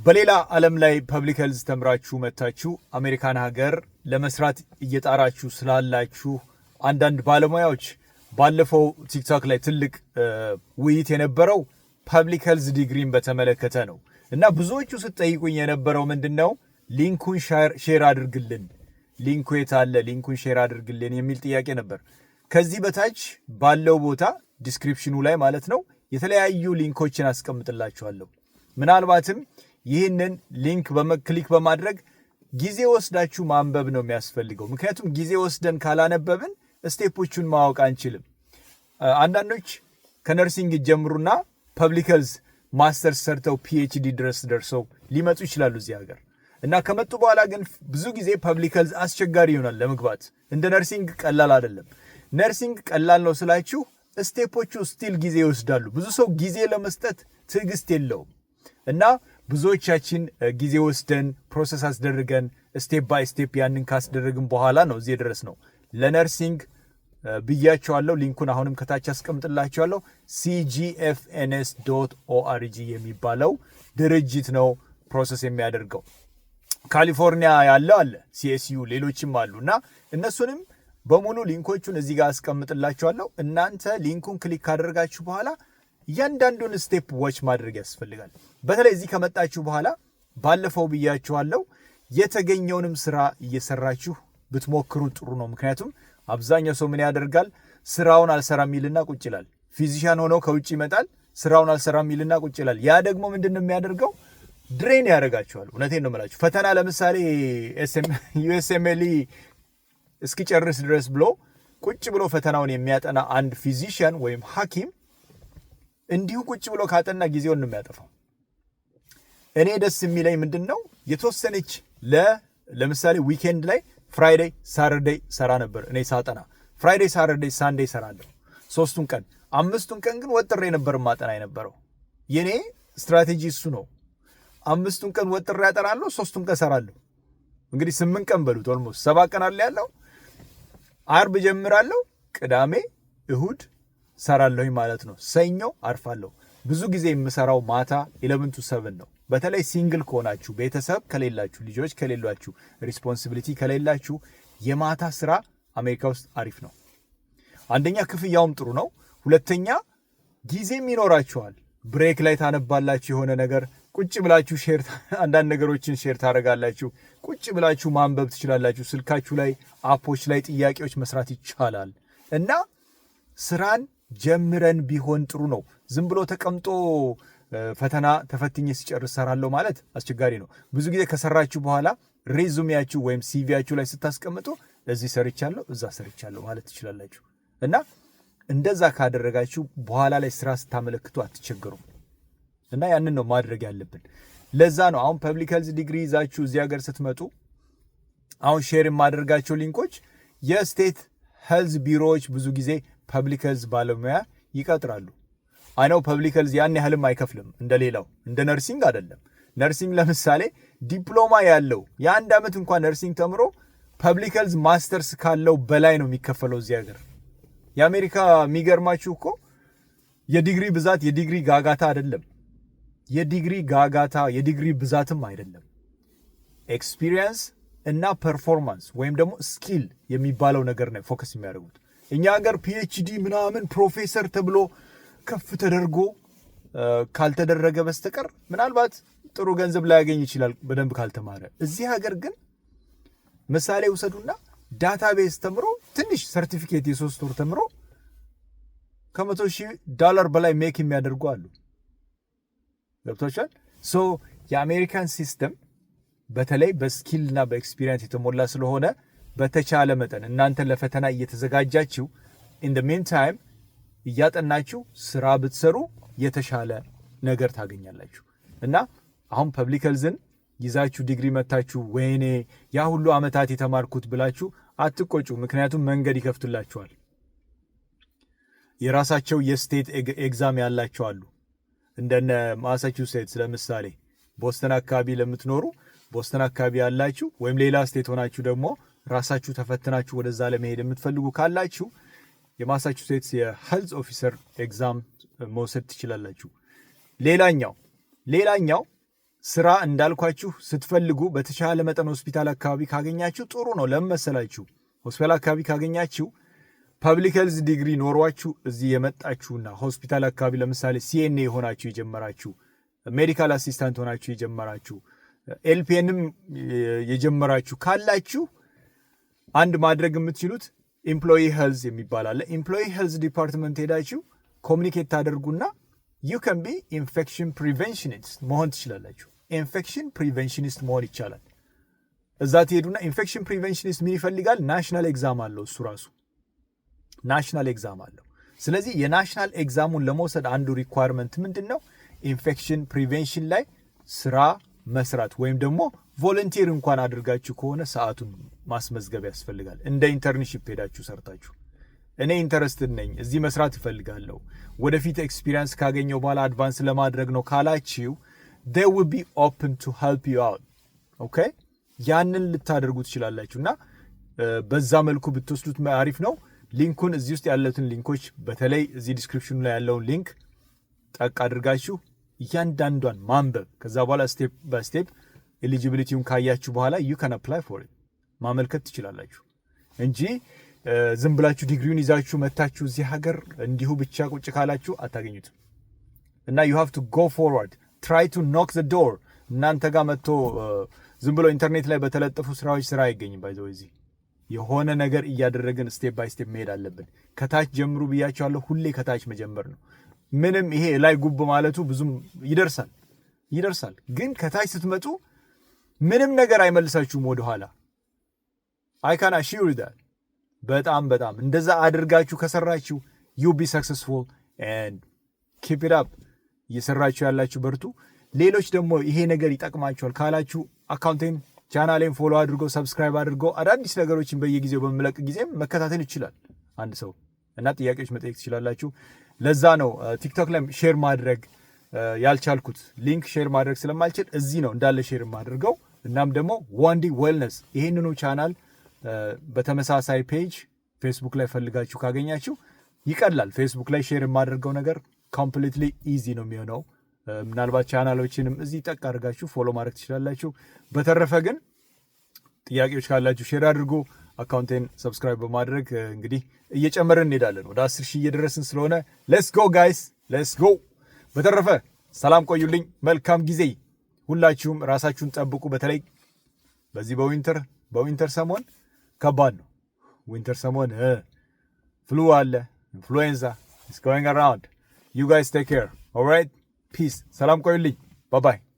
በሌላ ዓለም ላይ public health ተምራችሁ መጥታችሁ አሜሪካን ሀገር ለመስራት እየጣራችሁ ስላላችሁ አንዳንድ ባለሙያዎች፣ ባለፈው TikTok ላይ ትልቅ ውይይት የነበረው public health ዲግሪን በተመለከተ ነው። እና ብዙዎቹ ስትጠይቁኝ የነበረው ምንድን ነው? Link ኡን share አድርግልን፣ link ኡ የት አለ፣ link ኡን share አድርግልን የሚል ጥያቄ ነበር። ከዚህ በታች ባለው ቦታ description ኑ ላይ ማለት ነው የተለያዩ link ኦችን አስቀምጥላችኋለሁ። ምናልባትም ይህንን link click በማድረግ ጊዜ ወስዳችሁ ማንበብ ነው የሚያስፈልገው። ምክንያቱም ጊዜ ወስደን ካላነበብን step ኦቹን ማወቅ አንችልም። አንዳንዶች ከ nursing ይጀምሩና public health masters ሰርተው PhD ድረስ ደርሰው ሊመጡ ይችላሉ እዚህ ሀገር። እና ከመጡ በኋላ ግን ብዙ ጊዜ public health አስቸጋሪ ይሆናል ለመግባት። እንደ nursing ቀላል አይደለም። Nursing ቀላል ነው ስላችሁ step ኦቹ still ጊዜ ይወስዳሉ። ብዙ ሰው ጊዜ ለመስጠት ትዕግስት የለውም። እና ብዙዎቻችን ጊዜ ወስደን፣ process አስደርገን፣ step by step ያንን ካስደረግን በኋላ ነው እዚህ የደረስነው። ለ nursing ብያችኋለሁ። Link ኡን አሁንም ከታች አስቀምጥላችኋለሁ። cgfns.org የሚባለው ድርጅት ነው process የሚያደርገው። ካሊፎርኒያ ያለው አለ CSU፣ ሌሎችም አሉ። እና እነሱንም በሙሉ link ኦቹን እዚህ ጋር አስቀምጥላችኋለሁ። እናንተ link ኡን click ካደረጋችሁ በኋላ እያንዳንዱን step watch ማድረግ ያስፈልጋል። በተለይ እዚህ ከመጣችሁ በኋላ ባለፈው ብያችኋለሁ፣ የተገኘውንም ስራ እየሰራችሁ ብትሞክሩ ጥሩ ነው። ምክንያቱም አብዛኛው ሰው ምን ያደርጋል? ስራውን አልሰራም ይልና ቁጭ ይላል። Physician ሆኖ ከውጭ ይመጣል። ስራውን አልሰራም ይልና ቁጭ ይላል። ያ ደግሞ ምንድን ነው የሚያደርገው? Drain ያደርጋችኋል። እውነቴን ነው የምላችሁ። ፈተና ለምሳሌ USMLE እስኪጨርስ ድረስ ብሎ ቁጭ ብሎ ፈተናውን የሚያጠና አንድ physician ወይም ሐኪም እንዲሁ ቁጭ ብሎ ካጠና ጊዜውን ነው የሚያጠፋው። እኔ ደስ የሚለኝ ምንድን ነው፣ የተወሰነች ለምሳሌ weekend ላይ Friday፣ Saturday ሰራ ነበር። እኔ ሳጠና Friday፣ Saturday፣ Sunday ሰራለሁ ሶስቱን ቀን። አምስቱን ቀን ግን ወጥሬ ነበር ማጠና የነበረው። የኔ ስትራቴጂ እሱ ነው። አምስቱን ቀን ወጥሬ ያጠናለሁ፣ ሶስቱን ቀን ሰራለሁ። እንግዲህ 8 ቀን በሉት፣ almost 7 ቀን አለ ያለው። አርብ ጀምራለሁ፣ ቅዳሜ፣ እሁድ ሰራለሁኝ ማለት ነው። ሰኞ አርፋለሁ። ብዙ ጊዜ የምሰራው ማታ 11 to 7 ነው። በተለይ single ከሆናችሁ፣ ቤተሰብ ከሌላችሁ፣ ልጆች ከሌሏችሁ፣ responsibility ከሌላችሁ የማታ ስራ አሜሪካ ውስጥ አሪፍ ነው። አንደኛ ክፍያውም ጥሩ ነው። ሁለተኛ ጊዜም ይኖራችኋል። Break ላይ ታነባላችሁ፣ የሆነ ነገር ቁጭ ብላችሁ share አንዳንድ ነገሮችን share ታደርጋላችሁ። ቁጭ ብላችሁ ማንበብ ትችላላችሁ። ስልካችሁ ላይ app ኦች ላይ ጥያቄዎች መስራት ይቻላል። እና ስራን ጀምረን ቢሆን ጥሩ ነው። ዝም ብሎ ተቀምጦ ፈተና ተፈትኜ ስጨርስ ሰራለሁ ማለት አስቸጋሪ ነው። ብዙ ጊዜ ከሰራችሁ በኋላ resume ያችሁ ወይም CV ያችሁ ላይ ስታስቀምጡ እዚህ ሰርቻለሁ፣ እዛ ሰርቻለሁ ማለት ትችላላችሁ። እና እንደዛ ካደረጋችሁ በኋላ ላይ ስራ ስታመለክቱ አትቸገሩም። እና ያንን ነው ማድረግ ያለብን። ለዛ ነው አሁን public health ዲግሪ ይዛችሁ እዚህ ሀገር ስትመጡ አሁን share የማደርጋቸው link ኦች የ state health ቢሮዎች ብዙ ጊዜ public health ባለሙያ ይቀጥራሉ። I know public health ያን ያህልም አይከፍልም እንደሌላው፣ እንደ nursing አይደለም። Nursing ለምሳሌ ዲፕሎማ ያለው፣ የአንድ ዓመት እንኳን nursing ተምሮ public health masters ካለው በላይ ነው የሚከፈለው እዚህ ሀገር። የአሜሪካ የሚገርማችሁ እኮ የዲግሪ ብዛት፣ የዲግሪ ጋጋታ አይደለም። የዲግሪ ጋጋታ፣ የዲግሪ ብዛትም አይደለም። Experience እና performance ወይም ደግሞ skill የሚባለው ነገር ነው focus የሚያደርጉት። እኛ ሀገር PhD ምናምን ፕሮፌሰር ተብሎ ከፍ ተደርጎ ካልተደረገ በስተቀር ምናልባት ጥሩ ገንዘብ ላያገኝ ይችላል በደንብ ካልተማረ። እዚህ ሀገር ግን ምሳሌ ውሰዱና database ተምሮ፣ ትንሽ ሰርቲፊኬት የ3 ወር ተምሮ ከ100,000 ዶላር በላይ make የሚያደርጉ አሉ። ገብቷችኋል? So የአሜሪካን system በተለይ በ skill እና በ experience የተሞላ ስለሆነ በተቻለ መጠን እናንተ ለፈተና እየተዘጋጃችሁ in the meantime እያጠናችሁ ስራ ብትሰሩ የተሻለ ነገር ታገኛላችሁ። እና አሁን public health ን ይዛችሁ ዲግሪ መታችሁ ወይኔ ያ ሁሉ ዓመታት የተማርኩት ብላችሁ አትቆጩ። ምክንያቱም መንገድ ይከፍቱላችኋል። የራሳቸው የ state exam ያላቸው አሉ። እንደነ ማሳቹሴትስ ለምሳሌ ቦስተን አካባቢ ለምትኖሩ፣ ቦስተን አካባቢ ያላችሁ ወይም ሌላ state ሆናችሁ ደግሞ ራሳችሁ ተፈትናችሁ ወደዛ ለመሄድ የምትፈልጉ ካላችሁ የማሳቹሴትስ የ health officer exam መውሰድ ትችላላችሁ። ሌላኛው ስራ እንዳልኳችሁ ስትፈልጉ በተቻለ መጠን ሆስፒታል አካባቢ ካገኛችሁ ጥሩ ነው። ለምን መሰላችሁ? ሆስፒታል አካባቢ ካገኛችሁ፣ public health ዲግሪ ኖሯችሁ እዚህ የመጣችሁና ሆስፒታል አካባቢ ለምሳሌ CNA ሆናችሁ የጀመራችሁ፣ medical assistant ሆናችሁ የጀመራችሁ፣ LPN ም የጀመራችሁ ካላችሁ አንድ ማድረግ የምትችሉት employee health የሚባል አለ። Employee health department ሄዳችሁ communicate ታደርጉና you can be infection preventionist መሆን ትችላላችሁ። Infection preventionist መሆን ይቻላል። እዛ ትሄዱና infection preventionist ምን ይፈልጋል? National exam አለው። እሱ ራሱ national exam አለው። ስለዚህ የ national exam ኡን ለመውሰድ አንዱ requirement ምንድን ነው? Infection prevention ላይ ስራ መስራት ወይም ደግሞ volunteer እንኳን አድርጋችሁ ከሆነ ሰዓቱን ማስመዝገብ ያስፈልጋል። እንደ internship ሄዳችሁ ሰርታችሁ እኔ interested ነኝ፣ እዚህ መስራት እፈልጋለሁ፣ ወደፊት experience ካገኘሁ በኋላ advance ለማድረግ ነው ካላችሁ they will be open to help you out, okay? ያንን ልታደርጉ ትችላላችሁ እና በዛ መልኩ ብትወስዱት አሪፍ ነው። Link ኡን እዚህ ውስጥ ያሉትን link ኦች፣ በተለይ እዚህ description ኑ ላይ ያለውን link ጠቅ አድርጋችሁ እያንዳንዷን ማንበብ፣ ከዛ በኋላ step by step eligibility ውን ካያችሁ በኋላ you can apply for it፣ ማመልከት ትችላላችሁ እንጂ ዝም ብላችሁ ዲግሪውን ይዛችሁ መታችሁ እዚህ ሀገር እንዲሁ ብቻ ቁጭ ካላችሁ አታገኙትም። እና you have to go forward, try to knock the door። እናንተ ጋር መጥቶ ዝም ብሎ ኢንተርኔት ላይ በተለጠፉ ስራዎች ስራ አይገኝም። By the way፣ እዚህ የሆነ ነገር እያደረግን step by step መሄድ አለብን። ከታች ጀምሩ ብያችኋለሁ። ሁሌ ከታች መጀመር ነው። ምንም ይሄ ላይ ጉብ ማለቱ ብዙም ይደርሳል ይደርሳል፣ ግን ከታች ስትመጡ ምንም ነገር አይመልሳችሁም ወደኋላ። I can assure you that። በጣም በጣም እንደዛ አድርጋችሁ ከሰራችሁ you be successful and keep it up። እየሰራችሁ ያላችሁ በርቱ። ሌሎች ደግሞ ይሄ ነገር ይጠቅማችኋል ካላችሁ account ኤን channel ኤን follow አድርጎ subscribe አድርጎ አዳዲስ ነገሮችን በየጊዜው በምለቅ ጊዜም መከታተል ይችላል አንድ ሰው እና ጥያቄዎች መጠየቅ ትችላላችሁ። ለዛ ነው ቲክቶክ ላይ share ማድረግ ያልቻልኩት። Link share ማድረግ ስለማልችል እዚህ ነው እንዳለ share የማደርገው። እናም ደግሞ ዋንዲ Wellness ይሄንኑ ቻናል በተመሳሳይ page ፌስቡክ ላይ ፈልጋችሁ ካገኛችሁ ይቀላል። ፌስቡክ ላይ share የማደርገው ነገር completely easy ነው የሚሆነው። ምናልባት ቻናሎችንም እዚህ ጠቅ አድርጋችሁ follow ማድረግ ትችላላችሁ። በተረፈ ግን ጥያቄዎች ካላችሁ share አድርጉ። Account ኤን subscribe በማድረግ እንግዲህ እየጨመርን እንሄዳለን። ወደ 10,000 እየደረስን ስለሆነ let's go guys, let's go። በተረፈ ሰላም ቆዩልኝ። መልካም ጊዜ። ሁላችሁም ራሳችሁን ጠብቁ። በተለይ በዚህ በ winter ሰሞን ከባድ ነው። Winter ሰሞን flu አለ፣ influenza is going around. You guys take care, alright? Peace። ሰላም ቆዩልኝ። Bye bye።